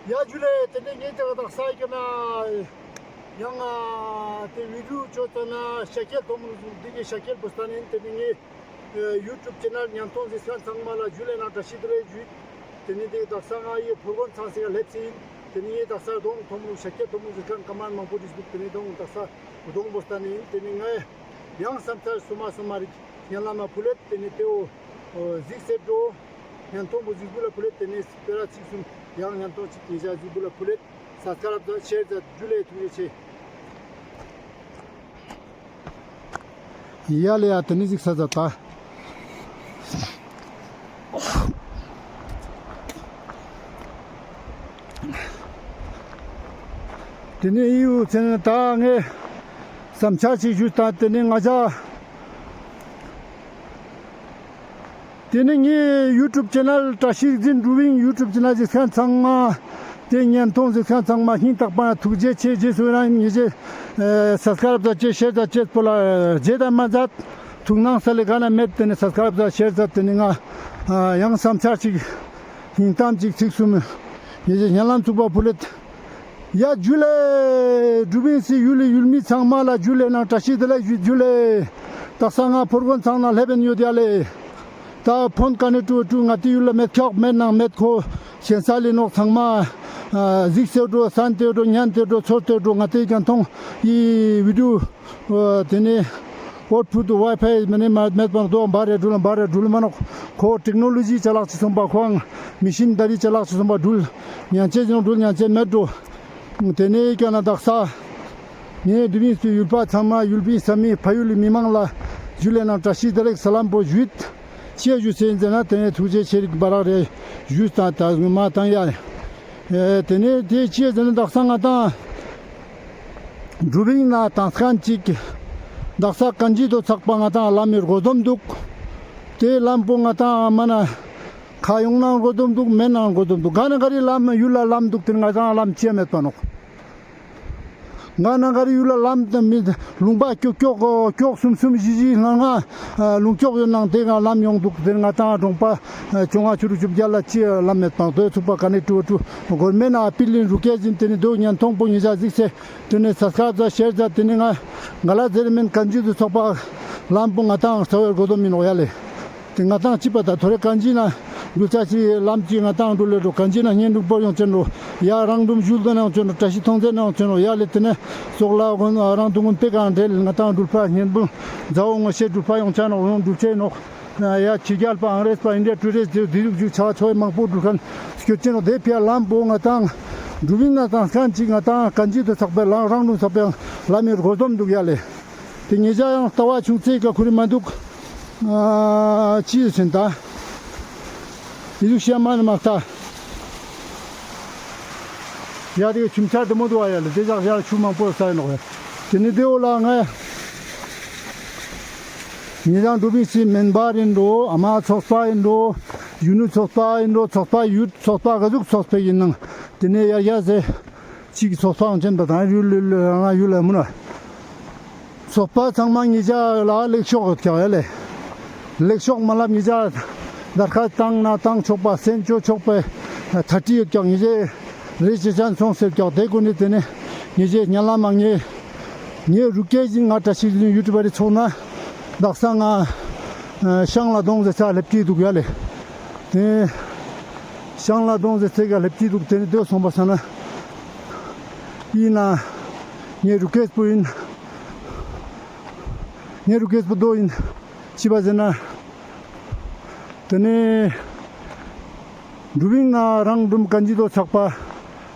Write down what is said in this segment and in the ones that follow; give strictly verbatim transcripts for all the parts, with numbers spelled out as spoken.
ཡ་ཇུ་ལེ། ཏེ་ནེ་ངེ་ཏེ་དག་ས་ཀ་ན་ཡང་ཏེ་བི་ཌིའོ་ཅོ་ཙ་ན་ཤ་ཁྱེར་ཐོང་མུ་ཟུག་ཏེ་ནེ་ཤ་ཁྱེར་པོ་སྟན་ཨིན། ཏེ་ནེ་ངེ་ཡུ་ཊུབ་ཆེ་ནལ་ཉན་ཐོང་ཟེར་ཁན་ཚང་མ་ལ་ཇུ་ལེ་ནང་བཀྲ་ཤིས་བདེ་ལེགས་ཞུ། ཏེ་ནེ་ཏེ་དག་ས་ང་ཡི་ཕོར་གོན་ཚང་སེ་ལེབས་སེ་ཨིན། ཏེ་ནེ་ངེ་དག་ས་དོང་ཐོང་མུ་ཤ་ཁྱེར་ཐོང་མུ་ཟེར་ཁན་ཀ་མེན་མང་པོ་རིགས་འདུག་ཏེ་ནེ་དོང་དག་ས་དོང་པོ་སྟན་ཨིན། ཏེ་ནེ་ང་ཡང་སམ་ཚར་སོ་མ་སོ་མ་རིགས་ཉན་ལ་མ་ཕུལ་ལེད། ཏེ་ནེ་ཏེའོ་གཟིགས་སེ་འགྲོ། ཉན་ཐོང་པོ་གཟིགས་པོ་ལ་ཕུལ་ལེད། ཏེ་ནེ་སྤེ་ར་ཚིག་གསུམ་ཡང་ཉན་ཐོང་ཅིག་ཉེ་ཞ་གཟིགས་པོ་ལ་ཕུལ་ལེད། སབ་སི་ཀ་རབ་ཛད་ཤེར་ཛད་ཇུ་ལེ། ཐུགས་རྗེ་ཆེ། ཡ་ལེ་ཡ། ཏེ་ནེ་གཟིགས་ས་ཛད་ད། ཏེ་ནེ་ཡུ་ཚན་ད་ངེ་སམ་ཆ་ཅིག་ཞུས་ད། ཏེ་ནེ་ང་ཞ་ཏེ་ནེ་ངེ་ཡུ་ཊུབ་ཆེ་ནལ་བཀྲ་ཤིས་འཛིན་དྲུབ་ཨིན། ཡུ་ཊུབ་ཆེ་ནལ་གཟིགས་ཁན་ཚང་མ་ཏེ་ཉན་ཐོང་གཟིགས་ཁན་ཚང་མ་སྙིང་ཐག་པ་ནེ་ཐུགས་རྗེ་ཆེ། རྗེས་སུ་ཡི་རང་ཨིན། ངེ་ཞའེ་སབ་སི་ཀ་རབ་ཛད་ཅེས་ཤེར་ཛད་ཅེས་པོ་ལ་རྗེད་ད་མ་ཛད། ཐུགས་སྣང་ས་ལེ་ག་ན་མེད། ཏེ་ནེ་སབ་སི་ཀ་རབ་ཛད་ཤེར་ཛད། ཏེ་ནེ་ང་ཡང་སམ་ཆ་ཅིག་སྙིང་གཏམ་ཅིག་ཚིག་གསུམ་ངེ་ཞའེ་ཉན་ལམ་ཚུགས་པ་ཕུལ་ལེད། ཡ་ཇུ་ལེ། དྲུབ་ཨིན་སི་ཡུལ་ལི་ཡུལ་མི་ཚང་མ་ལ་ཇུ་ལེ་ནང་བཀྲ་ཤིས་བདེ་ལེགས་ཞུ། ཇུ་ལེ། དག་ས་ང་ཕོར་གོན་ཚང་ནེ་ལེབས་ཨིན་ཡོད་ཡ་ལེ། ད་ཕོན་ཀ་ནེ་ཀྲུ་ཀྲུ་ང་ཏི་ཡུལ་ལ་མེད་ཁྱོག་མེད་ནང་མེད་ཁོ་ཤེན་ས་ལི་ནོག་ཚང་མ་གཟིགས་སེ་འགྲོ་སན་ཏེ་འགྲོ་ཉན་ཏེ་འགྲོ་ཚོར་ཏེ་འགྲོ། ང་ཏི་ཉན་ཐོང་ཡི་བི་ཌིའོ་ཏེ་ནེ་ཨོ་ཕུད་དུ་ཝའི་ཕའི་མ་ནེ་མ་མེད་པ་ནོག་དོ་བར་རེ་འགྲུལ་བར་རེ་འགྲུལ་མ་ནོག་ཁོ་ཊེག་ནོ་ལོ་ཇི་ཅ་ལག་ཅིག་སོང་པ་ཁོའང་མེ་ཤིན་ནརི་ཅ་ལག་ཅིག་སོང་པ་འགྲུལ་ཉན་ཅེས་ཡོང་འགྲུལ་ཉན་ཅེས་མེད་འགྲོ། ཏེ་ནེ་ཀ་ན་དག་ས་ངེ་དྲུབ་ཨིན་སི་ཡུལ་པ་ཚང་མ་ཡུལ་པའི་ས་མི་ཕ་ཡུལ་ལི་མི་མང་ལ་ཇུ་ལེ་ནང་བཀྲ་ཤིས་བདེ་ལེགས་སལམ་པོ་ཞུས། ཅི་ཞུས་སེ་ཨིན་ཟེར་ན་ཏེ་ནེ་ཐུགས་རྗེ་ཆེ་རིག་པ་རག་རེ་ཞུས་ད་ད་ངོ་མ་ཏང་ཡ། ཨེ་ཏེ་ནེ་ཏེ་ཅི་ཟེར་ན་དག་ས་ང་ཏང་དྲུབ་ཨིན་ན་ཏང་ཁན་ཅིག་དག་ས་གན་ཇི་དོ་ཚག་པ་ང་ཏང་ལམ་མི་རྒོ་དོམ་དུག་ཏེ་ལམ་པོ་ང་ཏང་མ་ན་ཁ་ཡོང་ནང་རྒོ་དོམ་དུག་མེད་ནང་རྒོ་དོམ་དུག་ག་ན་ག་རི་ལམ་ཡུལ་ལ་ལམ་དུག་ཏེ་ང་ཏང་ལམ་ཅི་ཡ་མེད་པ་ནོག་ག་ན་ག་རི་ཡུལ་ལ་ལམ་དང་མི་ལུང་པ་ཀྱོག་ཀྱོག་ཀྱོག་གསུམ་གསུམ་བཞི་བཞི་ལྔ་ལྔ་ལུང་ཀྱོག་ཡོད་ནང་ཏེ་ང་ལམ་ཡོང་དུག་ཏེ་ང་ཏང་གྲོང་པ་བཅོ་ལྔ་བཅུ་དྲུག་བཅུ་བརྒྱད་ལ་ཅི་ལམ་མེད་པ་དོ་ཚུགས་པ་ག་ནེ་ཀྲུ་ཀྲུ་གོར་མེན་ཨ་པིལ་ལིན་རུ་ཀེ་ཟིན། ཏེ་ནེ་དོ་ཉན་ཐོང་པོ་ཉེ་ཞ་གཟིགས་སེ་ཏེ་ནེ་སབ་སི་ཀ་རབ་ཛད་ཤེར་ཛད། ཏེ་ནེ་ང་ང་ལ་ཟེར་མེན་གན་ཇི་དོ་ཚག་པ་ལམ་པོ་ང་ཏང་རྩ་བའི་རྒོ་དོམ་མི་ནོག་ཡ་ལེ། ཏེ་ང་ཏང་ཅི་པ་ད་ཐོ་རེ་གན་ཇི་ན་འགྲུལ་ཆ་ཅི་ལམ་ཅི་ང་ཏང་འགྲུལ་ལེ་འགྲོ། གན་ཇི་ན་ཉེ་འགྲུལ་པོ་ཡོང་ཅེན་འགྲོ། ཡ་རང་དུམ་ཞུལ་དོ་ནང་ཅེན་འགྲོ། བཀྲ་ཤིས་ཐོང་ཚེ་ནང་ཅེན་འགྲོ། ཡ་ལེ་ཏེ་ནེ་སོག་ལ་གོན་རང་དུམ་གོན་པེ་གང་འདྲེ་ལེ་ང་ཏང་འགྲུལ་པ་ཉེ་འབུ་ཛའོ་ངོ་ཤེས་འགྲུལ་པ་ཡོང་ཆ་ནོག་ཡོང་འགྲུལ་ཆེ་ནོག་ཡ་ཕྱི་རྒྱལ་པ་ཨང་རེས་པ་ཨིན་ཌི་ཡ་ཊུ་རིས་ཊི་དེ་ཟུག་ཅུ་ཆ་ཆོས་མང་པོ་འགྲུལ་ཁན་སྐྱོད་ཅེན་ནོག་ཏེ་ཕི་ཡ་ལམ་པོ་ང་ཏང་དྲུབ་ཨིན་ན་ཏང་ཁན་ཅིག་ང་ཏང་གན་ཇི་དོ་ཚག་པའི་ལམ་རང་དུམ་ཚག་པའི་ལམ་མི་རྒོ་དོམ་དུག་ཡ་ལེ། ཏེ་ཉེ་ཞ་ཡང་ལྟ་བ་ཆུང་ཚེ་ཀ་ཁུ་རི་མ་དུག་ཨ་ཅི་ཟེར་ན་ད་ཨི་ཟུག་ཤ་མ་ནེ་མ་ལྟ་ཡ་ཏེ་ཆུམ་ཆ་དེ་མོ་དུག་ཨ་ཡ་ལེ། ཏེ་ཞག་ཞག་ཆུ་མང་པོ་ས་ཡིན་ནོག་ཡ། ཏེ་ནེ་ཏེ་འོ་ལ་ང་ཉེ་ཞ་དྲུབ་ཨིན་སི་མེན་པར་ཨིན་འགྲོ། ཨ་མ་ཚོགས་པ་ཨིན་འགྲོ། གཞོན་ནུ་ཚོགས་པ་ཨིན་འགྲོ། ཚོགས་པ་ཡུལ་ཚོགས་པ་ག་ཟུག་ཚོགས་པ་ཨིན་ནང་ཏེ་ནེ་ཡ་ཡ་ཟེར། ཅིག་ཚོགས་པའང་ཅན་པ་དང་ཡུལ་ཡུལ་རང་རང་ཡུལ་ལ་མུ་ན། ཚོགས་པ་ཚང་མ་ཉེ་ཞ་ལ་ལེགས་ཤོག་ཡོད་ཀྱག་ཡ་ལེ། ལེགས་ཤོག་མ་ལབ་ཉེ་ཞ་དར་ཁ་བཏང་ན་བཏང་ཆོག་པ་སེན་ཅོ་ཆོག་པའི་ཐ་ཏི་ཡོད་ཀྱག་ཉེ་ཞ་རེ་ཅེ་ཅན་སོང་ཟེར་ཀྱག་ཏེ་གུན་ནི་ཏེ་ནེ་ཉེ་ཞ་ཉ་ལ་མ་ངེ་ངེ་རུ་ཀེ་ཞིན་ང་བཀྲ་ཤིས་ཡུ་ཊུབ་པ་རི་ཚོགས་ན་དག་ས་ང་ཤང་ལ་གདོང་ཟེར་ས་ལེབ་ཀྱི་དུག་ཡ་ལེ། ཏེ་ཤང་ལ་གདོང་ཟེར་ས་ག་ལེབ་ཀྱི་དུག་ཏེ་ནེ་ཏེ་སོང་པ་ས་ན། ཨིན་ན་ངེ་རུ་ཀེས་པོ་ཨིན། ངེ་རུ་ཀེས་པོ་དོ་ཨིན། ཅི་བ་ཟེར་ན། ཏེ་ནེ་དྲུབ་ཨིན་ན་རང་དྲུམ་གན་ཇི་དོ་ཚག་པ།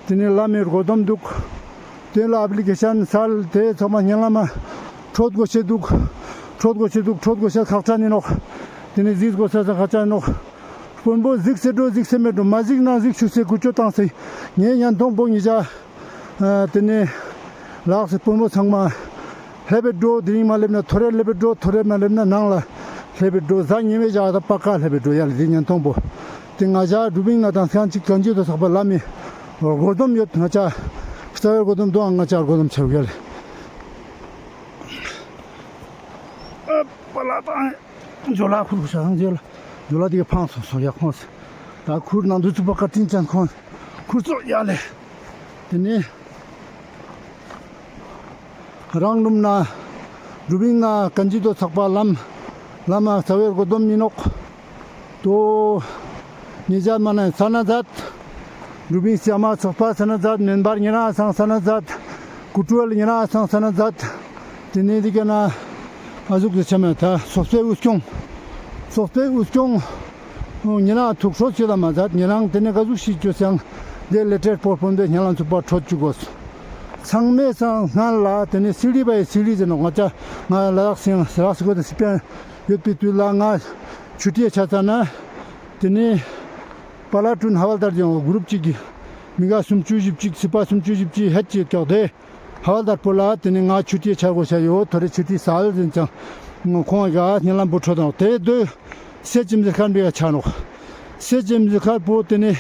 ཏེ་ནེ་ལམ་མི་རྒོ་དོམ་དུག་ཏེ་ལ་ཨབ་ལི་ཀེ་ཤན་སལ་ཏེ་ཚང་མ་ཉན་ལ་མ་ཁྲོད་གོ་ཤེས་དུག་ཁྲོད་གོ་ཤེས་དུག་ཁྲོད་གོ་ཤེས་ཁག་ཅན་ཨིན་ནོག་ཏེ་ནེ་གཟིགས་གོ་ཤེས་ཁག་ཅན་ཨིན་ནོག་དཔོན་པོ་གཟིགས་སེ་འགྲོ་གཟིགས་སེ་མེད་འགྲོ། མ་གཟིགས་ན་གཟིགས་ཆུག་སེ་ཀུ་ཅོ་བཏང་སེ་ངེ་ཉན་ཐོང་པོ་ཉེ་ཞ། ཨ་ཏེ་ནེ་ལགས་སེ་དཔོན་པོ་ཚང་མ་ལེབ་བེ་འགྲོ། དེ་རིང་མ་ལེབ་ན་ཐོ་རེ་ལེབ་བེ་འགྲོ། ཐོ་རེ་མ་ལེབ་ན་ནང་ལ་ལེབ་བེ་འགྲོ། གཟའ་ཉི་མའི་ཞག་ད་པ་ཀ་ལེབ་བེ་འགྲོ་ཡ་ལེ། དེ་ཉན་ཐོང་པོ་ཏེ་ང་ཞ་དྲུབ་ཨིན་ན་ཏང་ཁན་ཅིག་གན་ཇི་དོ་ཚག་པ་ལམ་མི་རྒོ་དོམ་ཡོད། ང་ཞ་རྩ་བའི་རྒོ་དོམ་དོ་ང་ཞ་རྒོ་དོམ་ཆ་རུག་ཡ་ལེ། ཨ་པ་ལ་ཏང་ཇོ་ལ་ཁུར་ཤང་ཇོ་ལ་ཇོ་ལ་དེ་ག་ཕང་སོང་སོང་ཡ་ཁོང་ས། ད་ཁུར་ནང་དུ་ཚུགས་པ་བཀའ་དྲིན་ཅན་ཁོང་། ཕུར་ཚོགས་ཡ་ལེ། དེ་ནས་རང་ལུམ་ན་རུ་བིང་ན་གན་ཇི་དོ་ཚག་པ་ལམ་ལམ་རྩ་བའི་སྒོ་སྡོམ་མི་ནོག། དོ་ཉེ་ཞ་མ་ན་ས་ན་ཛད། རུ་བིང་སི་ཨ་མ་ཚག་པ་ས་ན་ཛད། མེན་བར་ཉེ་རང་སང་ས་ན་ཛད། ཀུ་ཀྲུ་ཝལ་ཉེ་རང་སང་ས་ན་ཛད། དེ་ནས་དེ་ག་ན་ཨ་ཟུག་གི་ཆ་མེད་ད་སོག་པའི་འུ་སྐྱོང་། སོག་པའི་འུ་སྐྱོང་། ཉེ་རང་ཐུག་ཧྲོ་ཆེ་ད་མ་ཛད། ཉེ་རང་དེ་ནས་ག་ཟུག་ཤིག་ཅོ་སང་དེ་ལེ་ཊེར་པོར་ཕོན་པའི་ཉེ་རང་ཚུག་པ་ཁྲོད་ཅུག་གོས། ཚང་མའི་སང་སྔན་ལ་དེ་ནས་སི་ལི་བའི་སི་ལི་ཟེར་ནོག། ང་ཅ་ང་ལ་དྭགས་སེང་ལ་དྭགས་སི་གོ་དེ་སི་པན་ཡོད་པའི་དུས་ལ་ང་ཆུ་ཊི་ཆ་ཙ་ན་དེ་ནས་པ་ལ་ཀྲུན་ཧ་ཝལ་དར་ཅིག་གུ་རུབ་ཅིག་གི་མི་ག་སུམ་ཅུ་ཞིབ་ཅིག་སི་པ་སུམ་ཅུ་ཞིབ་ཅིག་ཧད་ཅིག་ཀྱོག་དེ། ཧ་ཝལ་དར་པོ་ལ་དེ་ནས་ང་ཆུ་ཊི་ཆ་གོ་ཤ་ཡོད། ཐོ་རེ་ཆུ་ཊི་སལ་ཟེར་ཅང་ཁོང་ག་ཉེ་ལམ་བུ་ཁྲོད་དང་དེ་དུས་སེ་ཅིམ་ཟེར་ཁན་བི་ག་ཆ་ནོག། སེ་ཅིམ་ཟེར་ཁན་པོ་དེ་ནས་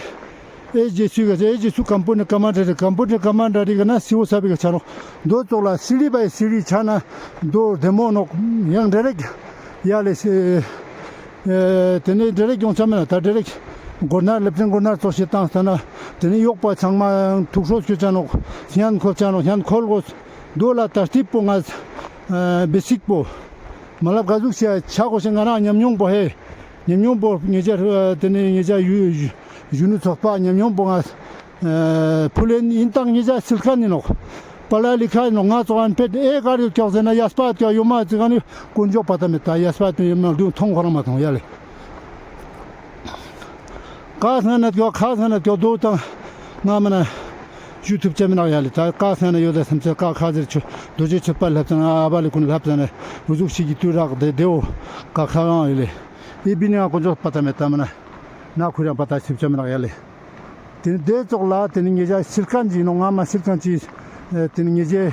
ཨེ་ཇེ་སུ་ག་ཨེ་ཇེ་སུ་ཀམ་པོ་ནི་ཀ་མན་ཌར་ཀམ་པོ་ནི་ཀ་མན་ཌར་ག་ན་སི་འོ་ས་བི་ག་ཆ་ནོག། དོ་ཙོག་ལ་སི་ལི་བའི་སི་ལི་ཆ་ན་དོ་བདེ་མོ་ནོག། ཡང་ཌའི་རེཀ་ཡ་ལེ་སི། ཨེ་དེ་ནས་ཌའི་རེཀ་ཡོང་ཆ་མེད་ན་ད་ཌའི་རེཀ་སྒོ་ནར་ལེབ་ཙེན་སྒོ་ནར་ཙོགས་ཤིག་བཏང་ས་ན་དེ་ནས་གཡོག་པ་ཚང་མ་ཐུག་ཧྲོ་སྐྱོད་ཆ་ནོག། ཉན་ཁོལ་ཆ་ནོག། ཉན་ཁོལ་གོས། དོ་ལ་ཏར་ཏིབ་པོ་ང་ཨེ་བེ་སིག་པོ་མ་ལབ་ག་ཟུག་ཤ་ཆ་གོ་ཤ་ང་རང་ཉམས་མྱོང་པོ་ཧེ། ཉམས་མྱོང་པོ་ཉེ་ཞ་ཨེ་དེ་ནས་ཉེ་ཞ་ཡུ་ཡུ་ནུ་ཚོགས་པ་ཉམས་མྱོང་པོ་ང་ཨེ་ཕུལ་ལེན་ཡིན་དང་ཉེ་ཞ་སིལ་ཁན་ཡིན་ནོག། པ་ལ་ལི་ཁ་ཡིན་ནོག། ང་ཙོགས་ཨན་ཕེད་ཨེ་གར་ཡོད་ཀྱོག་ཟེར་ན་ཡས་པ་ཀྱོག་ཡོད་མ་ཙི་ག་ནི་དཀོན་མཆོག་པ་ད་མེད་ད་ཡས་པ་ཡོད་མ་དུང་ཐོང་ཁོ་རང་མ་ཐོང་ཡ་ལེ། ཀ་སྔ་ན་ཀྱོག་ཁ་སྔ་ན་ཀྱོག་དོ་དང་ང་མ་ན་ཞུ་ཐུབ་ཆ་མི་ནག་ཡ་ལེ། ད་ཀ་སྔ་ན་ཡོད་ད་སེམས་ཚེ་ཀ་ཁ་ཟེར་ཆུ་རྡོ་རྗེ་ཆུ་པ་ལྷབ་ཙ་ན་ཨ་བ་ལི་ཀུན་ལྷབ་ཙ་ན་འུ་ཟུག་ཤིག་གི་དུས་རག་དེ་དེའོ་ཀ་ཁ་གང་ཡོད་ལེ། ཨི་བི་ནི་ང་དཀོན་མཆོག་པ་ད་མེད་ད་མ་ན་ན་ཁུ་རང་པ་ད་ཞིབ་ཆ་མི་ནག་ཡ་ལེ། དེ་ནི་དེ་ཙོགས་ལ་དེ་ནི་ཉེ་ཞ་སིལ་ཁན་ཅིག་ཡིན་ནོག། ང་མ་སིལ་ཁན་ཅིག་ཨེ་དེ་ནི་ཉེ་ཞའི་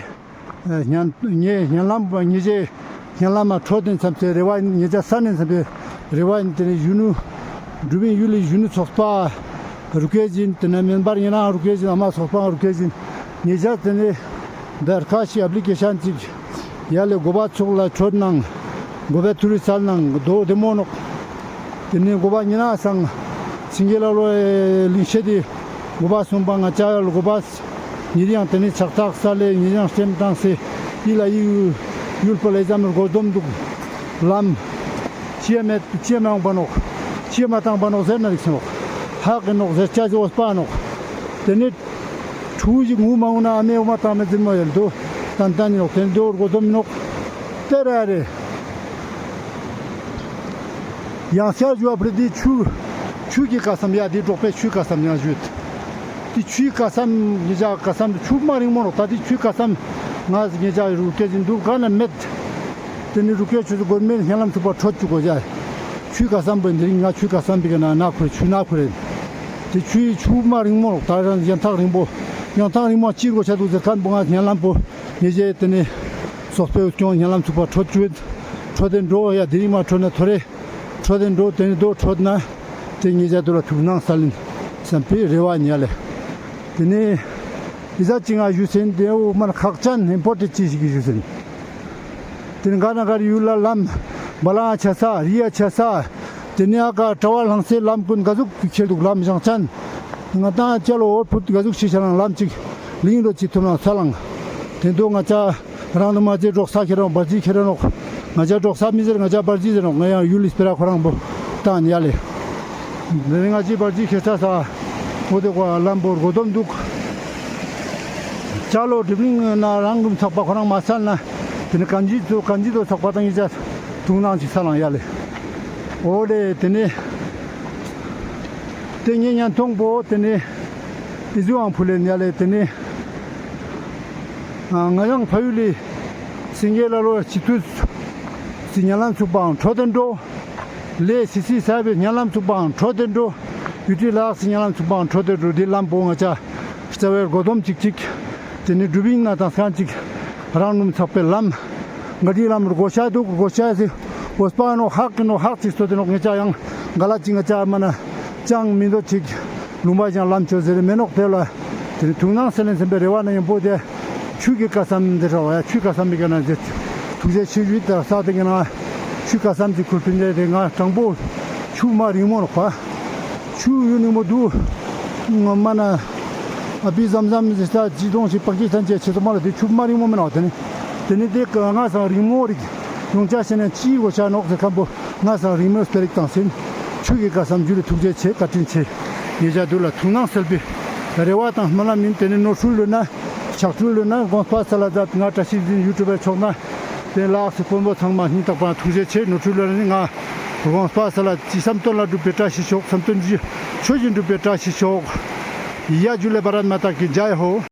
ཨེ་ཉན་ཉེ་ཉན་ལམ་ཉེ་ཞའི་ཉན་ལམ་མ་ཁྲོད་དེ་མཚམས་སེ་རེ་བ་ཡིན། ཉེ་ཞ་ས་ནས་མཚམས་སེ་རེ་བ་ཡིན། དེ་ནི་གཞོན་ནུ་འབྲུག་པའི་ཡུལ་ལི་གཞོན་ནུ་ཚོགས་པ་རུ་ཁེ་ཅིག་ཡིན། དེ་ནི་མེན་པར་ཉེ་རང་རུ་ཁེ་ཅིག་ཡིན། ཨ་མ་ཚོགས་པ་རུ་ཁེ་ཅིག་ཡིན། ཉེ་ཞ་དེ་ནི་དར་ཁ་ཤི་ཨབ་ལི་ཀེ་ཤན་ཅིག་ཡ་ལེ་གོ་བ་ཚུགས་ལ་ཆོད་ནང་གོ་བ་ཐུ་རི་སལ་ནང་དོ་བདེ་མོ་ནོག། དེ་ནས་གོ་བ་ཉེ་རང་སང་སིང་གེ་ལ་ལོ་ཨེ་ལིང་ཤེད་དེ་གོ་བ་གསུམ་པ་ང་ཅ་ཡ་ལོ་གོ་བ་ཉེ་རང་དེ་ནས་ཆག་ཐག་ས་ལེ་ཉེ་རང་སེམས་བཏང་སེ་ཡི་ལ་ཡི་ཡུལ་པ་ལ་ཡི་ཙམ་སྒོ་སྡོམ་འདུག་ལམ་ཅི་ཡ་མེད་ཅི་ཡ་མ་འོང་པ་ནོག། ཅི་ཡ་མ་བཏང་པ་ནོག་ཟེར་ན་རིག་སེ་ནོག། ཧག་གི་ནོག་ཟེར་ཅ་ཅི་འོས་པ་ནོག། དེ་ནས་ཕྲུ་གུ་ཞིག་ངུ་མ་འོང་ན་ཨ་མའི་འོ་མ་བཏང་མེད་ཟེར་མོ་ཡལ་དུ་ཏན་ཏན་ཡིན་ནོག། དེ་ནས་དེ་བོ་སྒོ་སྡོམ་ཡིན་ནོག། དེ་ར་རེ། ཡང་ཤར་ཞུ་བ་པྲི་དེ་ཆུ་ཆུ་གི་ཀ་སམ་ཡ་དེ་འབྲོག་པའི་ཆུའི་ཀ་སམ་ཡང་ཞུས། དེ་ཆུའི་ཀ་སམ་ཉེ་ཞ་ཀ་སམ་ཆུ་མ་རིང་མོ་ནོག། ད་དེ་ཆུའི་ཀ་སམ་ང་ཉེ་ཞ་རུ་སྐད་ཅིག་འདུག་ག་ན་མེད། དེ་ནི་རུ་སྐད་ཆུ་ཚོད་སྒོར་མེད་ཉེ་ལམ་ཚུགས་པ་ཁྲོད་ཅུག་གོ་ཡ། ཆུའི་ཀ་སམ་པོ་འདི་རིང་ང་ཆུའི་ཀ་སམ་པི་ག་ན་ན་ཁུ་རེ་ཆུ་ན་ཁུ་རེ། དེ་ཆུའི་ཆུ་མ་རིང་མོ་ད་རང་ཡང་ཐག་རིང་པོ་ཡང་ཐག་རིང་མོ་ཅི་རུ་ཆ་འདུག་ཟེར་ཁན་པོ་ང་ཉེ་ལམ་པོ་ཉེ་ཞའི་དེ་ནི་སོག་པོའི་སྐྱོང་ཉེ་ལམ་ཚུགས་པ་ཁྲོད་ཅུག་ཁྲོད་དེ་འགྲོ་ཡ་དེ་རིང་མ་ཁྲོད་ན་ཐོ་རེ་ཁྲོད་དེ་འགྲོ་དེ་ནི་དོ་ཁྲོད་ན་དེ་ཉེ་ཞ་དུ་ལ་ཐུག་སྣང་ས་ལིན་སམ་པི་རེ་བ་ཉེ་ལེ། དེ་ནི་ཨི་ཟ་ཅི་ང་ཞུ་སེན་དེ་འོ་མ་ན་ཁག་ཅན་ཨིམ་པོར་ཊེན་ཊི་ཅི་ཞིག་གི་ཞུ་སེན། དེ་ནི་ག་ན་ག་རི་ཡུལ་ལ་ལམ་བ་ལང་ཆ་ས་རི་ཡ་ཆ་ས། དེ་ནི་ཨ་ཀ་གྲྭ་བ་ལྷང་སའི་ལམ་ཀུན་ག་ཟུག་ཁྱེར་འདུག་ལམ་བཞེངས་ཅན། ང་ཏང་ཅ་ལོ་འོར་ཕུད་ག་ཟུག་ཤི་ཆ་ལང་ལམ་ཅིག་ལིང་རོ་ཅི་ཐུབ་ན་ས་ལང་། དེ་འདོ་ང་ཅ་རང་དུ་མ་ཅེ་འབྲོག་ས་ཁྱེར་རང་འབར་ཇི་ཁྱེར་རང་ནོག། ང་ཅ་འབྲོག་ས་མི་ཟེར། ང་ཅ་འབར་ཇི་ཟེར་ནོག། ང་ཡང་ཡུལ་ལི་སྤེ་ར་ཁོ་རང་པོ་ཏང་ཡ་ལེ། དེ་ནི་ང་ཅི་འབར་ཇི་ཁྱེར་ས་ས་འོ་དེ་ཀོ་ལམ་པོ་སྒོ་སྡོམ་འདུག། ཅ་ལོ་སྒྲིབ་གླིང་ན་རང་རུམ་ཚག་པ་ཁོ་རང་མ་སལ་ན་དེ་ནི་གན་ཇི་དོ་གན་ཇི་དོ་ཚག་པ་དང་ཡི་ཅ་ཐུག་སྣང་ཅིག་ས་ལང་ཡ་ལེ། འོ་ལེ་དེ་ནི་དེ་ངེ་ཉན་ཐོང་པོ་དེ་ནི་ཨི་ཟུའང་ཕུལ་ལེན་ཡ་ལེ། དེ་ནི་ང་ཡང་ཕ་ཡུལ་ལི་སིང་གེ་ལ་ལོ་ཅི་ཐུས་སི་ཉེ་ལམ་ཚུགས་པའང་ཁྲོད་དེ་འགྲོ། ལེ་སི་སི་ས་བའི་ཉེ་ལམ་ཚུགས་པའང་ཁྲོད་དེ་འགྲོ། ཡུ་ཏི་ལ་དྭགས་སི་ཉེ་ལམ་ཚུགས་པའང་ཁྲོད་དེ་འགྲོ། དེ་ལམ་པོ་ང་ཅ་རྩ་བའི་སྒོ་སྡོམ་ཅིག་ཅིག། དེ་ནི་སྒྲུབ་ཡིན་ན་དང་སྐང་ཅིག་རང་ནུམ་ཚག་པའི་ལམ། ག་དེ་ལམ་རུ་གོ་ཤ་འདུག་གོ་ཤ་ཟེ། འོས་པ་ནོ་ཧག་གི་ནོ་ཧག་ཅིག་སྟོད་དེ་ནོག། ངེ་ཅ་ཡང་ག་ལ་ཅིག་ང་ཅ་མ་ན་ཅང་མི་འདོད་ཅིག་ལུང་པ་ཞང་ལམ་ཆོས་ཟེར་མེ་ནོག། དེ་ལ་དེ་ནི་ཐུག་སྣང་སེ་ལེན་སེམས་པའི་རེ་བ་ན་ཡང་པོ་དེ་ཆུ་གི་ཀ་སམ་དེ་ར་བ་ཡ། ཆུ་ཀ་སམ་མི་ག་ན་ཟེར་ཐུགས་རྗེ་ཆེ་ཞུས། དེ་ས་དེ་གི་ན་ཆུ་ཀ་སམ་ཅིག་ཁུར་ཕིན་དེ་དེ་ང་དྲང་པོ་ཆུ་མ་རིང་མོ་ནོག་པ། ཆུ་ཡུན་རིང་མོ་འདུག། ང་མ་ན་ ཨ་བི་ཟམ་ཟམ་ཟེར་ས་ཅི་དོང་ཞིག་པ་ཀི་སི་ཐན་ཅེས་ཆེ་ཚོགས་མ་ལ་དེ་ཆུ་མ་རིང་མོ་མེན་ནོག། དེ་ནི་དེ་ནི་དེ་ང་སང་རིང་མོ་རིག་ཡོང་ཆ་ཤེས་ན་ཅི་གོ་ཆ་ནོག་ཟེར་ཁན་པོ་ང་སང་རིང་མོ་སྤེ་རིག་དང་སེན་ཆུ་གི་ཀ་བསམ་རྒྱུ་ལ་ཐུགས་རྗེ་ཆེ། བཀའ་དྲིན་ཆེ། ཉེ་ཆ་དུ་ལ་ཐུགས་སྣང་གསལ་བའི་རེ་བ་དང་སྨོན་ལམ་ཡིན། དེ་ནི་ནོར་འཁྲུལ་ལོས་ན་ཆག་འཁྲུལ་ལོས་ན་དགོངས་པ་སལ་ལ་མཛད། ང་བཀྲ་ཤིས་འཛིན་ཡུ་ཊུབ་པའི་ཕྱོགས་ན་དེ་ལགས་སེ་དཔོན་པོ་ཚང་མ་སྙིང་ཐག་པ་ཐུགས་རྗེ་ཆེ། ནོར་འཁྲུལ་ལོས་ན་ནི་ང་དགོངས་པ་སལ་ལ་ཅི་བསམ་དོན་ལ་འགྲུབ་པའི་བཀྲ་ཤིས་ཤོག། བསམ་དོན་ཆོས་བཞིན་འགྲུབ་པའི་བཀྲ་ཤིས་ཤོག། ཡ་ཇུ་ལེ། བྷ་རད་མ་ཏ་ཀི་ཇའི་ཧོ།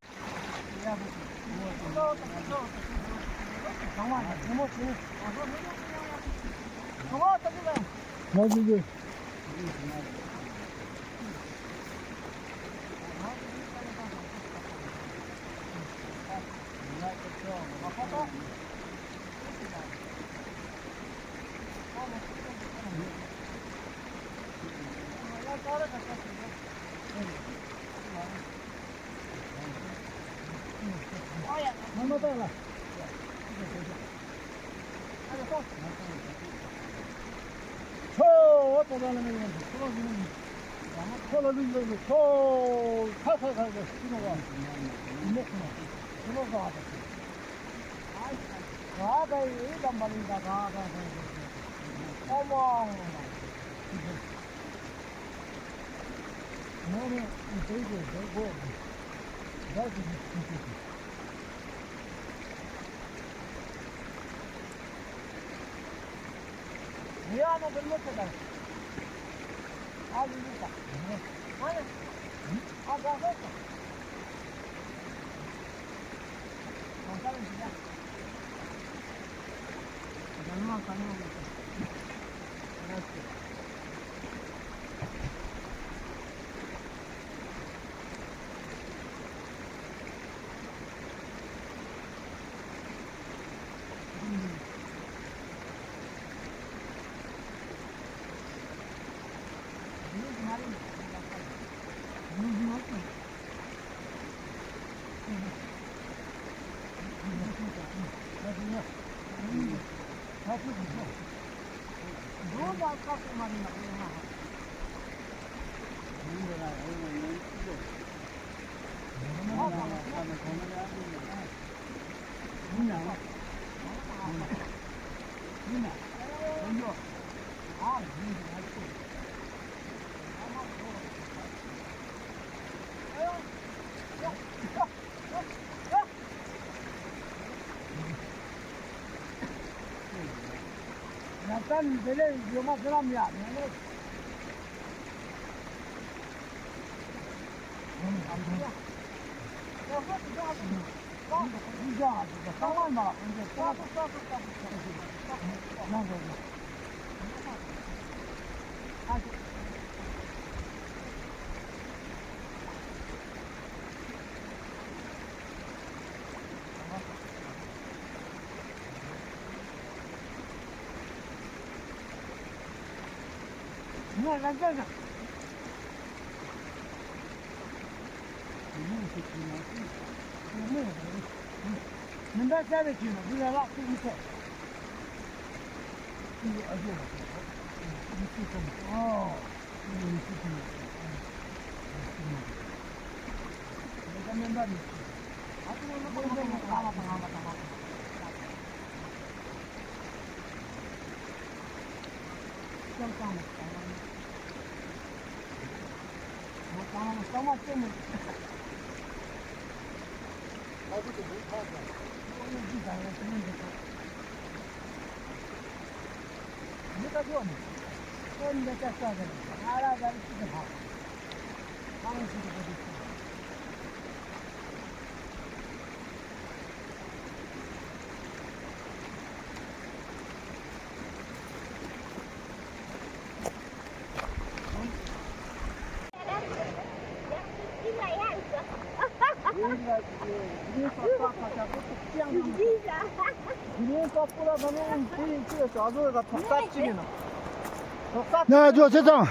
ན་ཇུ་ཆེ་ཚང་།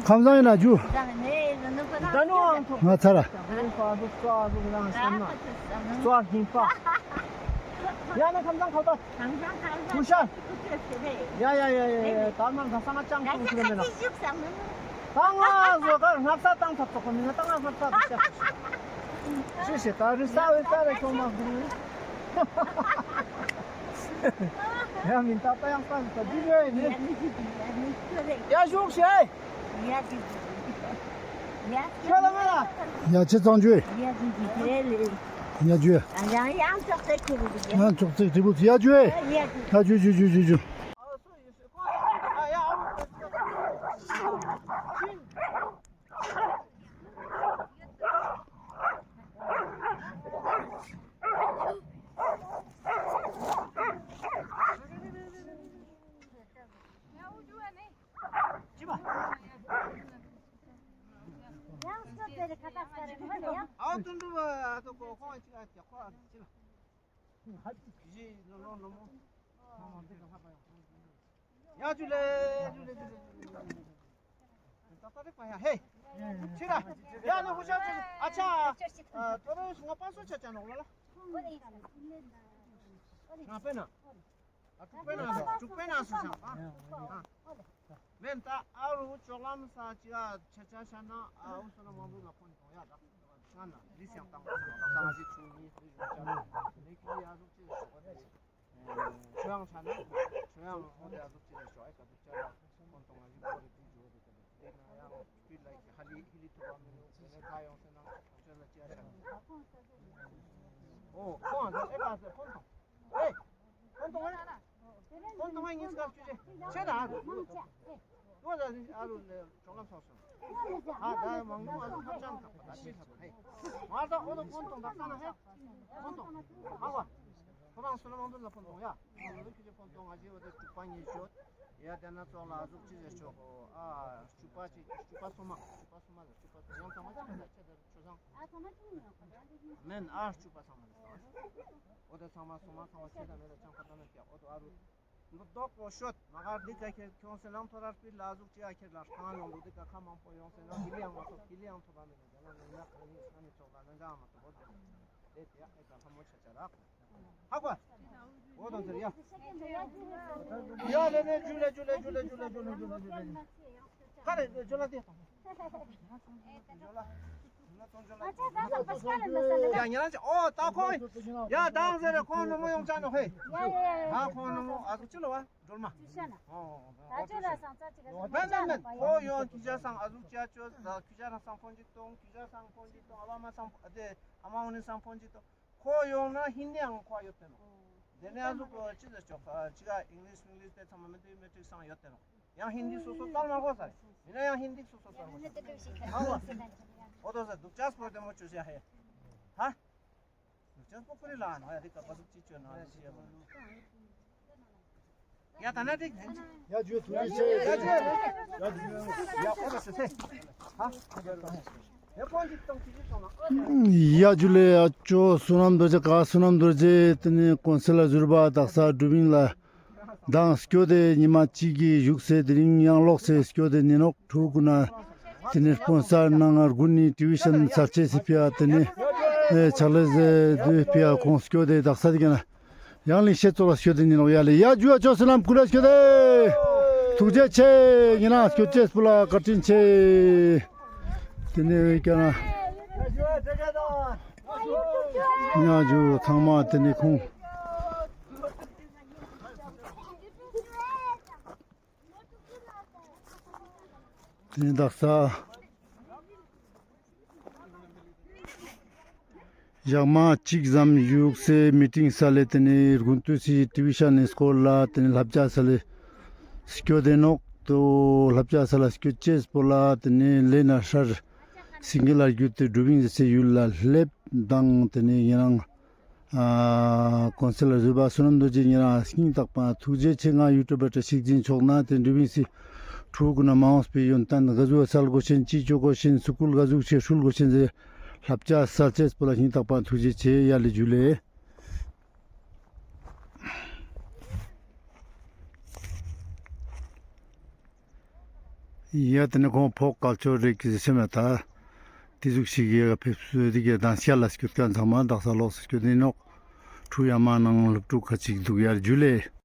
ཁམས་བཟང་ཡིན་ན་ཇུ། ང་ཚར། ཡ་ཡ་ཡ་ཡ། ད་ང་ང་ས་ང་ཅང་ཁུངས་ཁུར་མེད་ན། ད་ང་ཟོ་ད་སྔགས་ས་བཏང་ཐབས་ཙོགས་མིན་ན། ད་ང་སྔགས་ས་དུ་ཤ། ཅི་ཞིག་ད་རུ་ས་བའི་ས་རེ་ཁོང་མ་འདུག་ཡང་མིན་ད་ད་ཡང་ས་ད་འདི་རེད་ནི། ཡ་ཞུགས་ཤེ། ཡ་ཅི་ཙང་ཇུ། ཡ་ཇུ། ཡང་ཅོག་ཙེ་ཁྲི་བུ་ཡ་ཇུ། ཡ་ཇུ་ཇུ་ཇུ་ཇུ་ཇུ། ཡ་ཇུ་ལེ་ཇུ་ལེ་ཇུ་ལེ། ད་ད་རེ་པ་ཡ་ཧེ། ཕྱི་ར། ཡ་ནི་ཧུ་ཤར་ཅིག་ཨ་ཆ། ཨ་ཐོ་རོ་ང་པ་སོ་ཆ་ཆ་ནོག་ལ་ལ། ང་པེ་ན། ཨ་དྲུག་པེ་ན་སོ་དྲུག་པེ་ན་སོ་ཆ་པ། ཨ། མེན་ད་ཨ་རུ་ཅོག་ལམ་ས་ཅི་ཨ་ཆ་ཆ་ཤ་ན་ཨ་འུ་སོ་ན་མང་པོ་ལ་ཕོན་ཐོང་ཡ་ད། ང་ན་ལི་སི་ཡང་བཏང་བ་སོང་ད་ང་ཞིག་ཆུང་ནི་ལི་ཡོང་ཆ་ན་ལི་ཀི་ཡ་རུ་ཅི་ཟེར་ཞོག་པ་དེ། ཆོས་དབྱངས་ཆ་ན་ཆོས་དབྱངས་འོ་དེ་ཨ་ཟུག་ཅི་རེ་ཞོག་ཨེ་ཀ་ཟུག་ཅི་ར་ཁོང་དང་ང་ཞིག་འོ་རེ་དུ་འཇོག་རེ་ཀ་དེ་ན་ཡང་སྤི་ལ་ཧ་ལི་ཧི་ལི་ཐུ་བ་མི་ནུ་དེ་ནས་ཁ་ཡོང་སེ་ན་ཁོང་ཆོས་ལ་ཅི་ཡ་ཆ་ན་འོ་ཁོང་ཨ་ཟུག་ཨེ་ཀ་ཟེ་ཁོང་དང་ཨེ་ཁོང་དང་ཨེ་ཁོང་དང་ཨེ་ཉིས་ཀ་ཆུ་ཆེ་ཆེ་ད་ཨ་རུ་ཏོ་ཟ་ཨ་རུ་ལེ་ཅོ་ལམ་སོགས་སོང་། ཨ་ད་མང་མོ་ཨ་ཟུག་ཐབས་ཅང་ཐག་པ་ད་ཅི་ཐབ་ཧེ། ང་ད་ཨོ་ཏོ་ཕོན་ཐོང་དག་ས་ན་ཧེ། ཕོན་ཐོང་། ཨ་བ། ཁོ་རང་སུ་ལ་མང་དུ་ལ་ཕོན་ཐོང་ཡ། ཨོ་ཏོ་ཁྱི་ཕོན་ཐོང་ང་ཞི་བ་དེ་དྲུག་པ་ཉེ་ཤོད། ཡ་དེ་ན་ཙོག་ལ་ཨ་ཟུག་ཅི་ཟེར་ཆོག་གོ། ཨ་བཅུ་པ་ཅི་བཅུ་པ་སོ་མ་བཅུ་པ་སོ་མ་ལ་བཅུ་པ་སོ་ཡང་ཚང་མ་ཅི་ལ་ཆེ་ད་ཆོ་སང་། མེན་ཨ་བཅུ་པ་ཚང་མ་ལ་ཨོ་ཏོ་ཚང་མ་སོ་མ་ཚང་མ་ཆེ་ད་མེད་ད་ཅང་ཁ་ད་མེད་ཀྱག་ཨོ་ཏོ་ཨ་རུ། མདོག་པོ་ཤོད། མ་གར་འདི་ཀ་ཁྱེར་ཁྱོང་སེ་ལང་ཐོ་རར་སྤིར་ལ་ཟུག་ཅི་ཨ་ཁྱེར་ལ་ཁང་ལོང་དུ་འདི་ཀ་ཁ་མང་པོ་ཡོང་སེ་ན་ཧི་ལི་ཡང་མ་ཐོབ་ཧི་ལི་ཡང་ཐོབ་པ་མེད་ནས་རྒྱ་ལ་ནང་ན་གང་ཡིན་ས་ནི་ཚོགས་ལ་ན་འདྲ་མ་ཐོབ་བོ་དེ་དེ་ཨེ་ཀ་ལྷ་མོ་ཆ་ཆ་རག་ཧ་གོ། འོ་དང་ཟེར་ཡ། ཡ་ལེ་ལེ་ཇུ་ལེ་ཇུ་ལེ། ཁ་རེ་ཇོ་ལ་དེ་དང་། ཡ་ཉ་ལ་ཅི་ཨོ་ད་ཁོང་ཡ་དང་ཟེར་རེ་ཁོང་ནུ་མོ་ཡོང་ཅ་ནོ་ཧེ། ཡ་ཡ་ཡ། ད་ཁོང་ནུ་མོ་ཨ་ཟུག་ཅི་ལོ་བ་སྒྲོལ་མ། ཨོ་ད་ཅི་ལ་སང་ཙ་ཅི་ལ་མེན་མེན་མེན། ཁོ་ཡོང་ཁྱི་ཇ་སང་ཨ་ཟུག་ཅི་ཨ་ཅོ་ཁྱི་ཇ་རང་སང་ཕོན་ཅིག་གཏོང་། ཁྱི་ཇ་སང་ཕོན་ཅིག་གཏོང་། ཨ་བ་མ་སང་ཨ་དེ་ཨ་མ་འོ་ནི་སང་ཕོན་ཅིག་གཏོང་། ཁོ་ཡོང་ན་ཧིན་དི་ཡང་ཁོ་ཡོད་དེ་ནོ། དེ་ནས་ཨ་ཟུག་གོ་ཅི་ཟེར་ཆོག་ཅི་ག་ཨིང་ལིཤ་མིང་ལིཤ་དེ་ཚང་མ་མེ་ཏྲིག་སང་ཡོད་དེ་ནོ། ཡང་ཧིན་དི་སོ་སོ་ཙམ་མ་གོ་ས་རེ། ཡིན་ན་ཡང་ཧིན་དི་སོ་སོ་ཙམ་མ་གོ་ས་རེ། ཨོ་ཏོ་ས་དུག་ཅག་སྤོ་དེ་མོ་ཅོ་ཤ་ཧེ། ཧ། དུག་ཅག་སྤོ་ཀུ་རི་ལ་ན་ཡ་དེ་ཀ་པ་ཟུག་ཅི་ཅོ་ན་ཤེས་ཡ་མ་ན། ཡ་ད་ན་དེ་ཡ་ཇུ་ཐུགས་རྗེ་ཆེ། ཡ་ཇུ་ལེ་ཡ་ཅོ་བསོད་ནམས་རྡོ་རྗེ་ཀ་བསོད་ནམས་རྡོ་རྗེ་དེ་ནས་ཀོན་སིལ་ལ་ཟུར་པ་དག་ས་སྒྲུབ་ཡིན་ལ་དང་སྐྱོད་དེ་ཉི་མ་གཅིག་གི་བཞུགས་སེ་དེ་རིང་ཡང་ལོག་སེ་སྐྱོད་དེ་ནི་ནོག་ཕྲུ་གུ་ན་དེ་ནས་སྤོན་སར་ནང་དགུན་ནི་ཊི་ཝི་ཤན་སར་ཆེ་སི་ཕི་ཡ་དེ་ནས་ཆག་ལས་དུས་ཕི་ཡ་ཁོང་སྐྱོད་དེ་དག་ས་དེ་ག་ན། ཡང་ལིང་ཤེད་ཙོགས་ལ་སྐྱོད་དེ་ཉིན་ནོག་ཡ་ལེ། ཡ་ཇུ་ཡ་ཅོ་བསོད་ནམས་ཀུ་རེ་སྐྱོད་དེ། ཐུགས་རྗེ་ཆེ། ཉིན་ན་སྐྱོད་ཅེས་པོ་ལ་བཀའ་དྲིན་ཆེ། དེ་ནས་ཀྱང་ན། ཡ་ཇུ་ཚང་མ་དེ་ནས་ཁོང་། དེ་ནས་དག་ས། ཞག་མ་གཅིག་ཙམ་བཞུགས་སེ་མི་ཊིང་ས་ལེ་དེ་ནས་དགུན་དུས་སི་ཊི་ཝི་ཤན་ནི་སྐོར་ལ་དེ་ནས་བསླབ་བྱ་ས་ལེ་སྐྱོད་དེ་ནོག་ཏོ། བསླབ་བྱ་ས་ལ་སྐྱོད་ཅེས་པོ་ལ་དེ་ནས་ལེ་ན་ཧྲར་སིང་གེ་ལ་བརྒྱུད་དེ་སྒྲུབ་ཡིན་ཟེར་ཡུལ་ལ་སླེབས་དང་དེ་ནས་ཉེ་རང་། ཨ་ཀོན་སིལ་ལ་ཟུར་པ་བསོད་ནམས་རྡོ་རྗེ་ཉེ་རང་སྙིང་ཐག་པ་ཐུགས་རྗེ་ཆེ། ང་ཡུ་ཊུབ་པར་ཞིག་འཛིན་ཆོག་ན་དེ་འདྲ་བིན་སི་ཕྲུ་གུ་ན་མ་འོངས་པའི་ཡོན་ཏན་ག་ཟུག་སལ་དགོས་ཤེན་ཅི་ཅོ་དགོས་ཤེན་སུ་ཀུལ་ག་ཟུག་ཆེ་ཧྲུལ་དགོས་ཤེན་ཟེར་བསླབ་བྱ་སལ་ཅེས་པོ་ལ་སྙིང་ཐག་པ་ཐུགས་རྗེ་ཆེ། ཡ་ལེ་ཇུ་ལེ། ཡ་དེ་ནས་ཁོང་ཕོག་སྐལ་ཆོ་རེ་ཀི་ཟེར་མེད་ད། དེ་ཟུག་ཞིག་ཡ་ཕེབས་སུ་དེ་གའི་དང་ཤ་ལ་སྐྱོད་མཁན་ཚང་མ་དག་ས་ལོགས་སུ་སྐྱོད་ནི་ནོག་ཕྲུ་ཡ་མ་ནང་སློབ་ཕྲུག་ཁ་ཅིག་འདུག་ཡར་ཇུ་ལེ།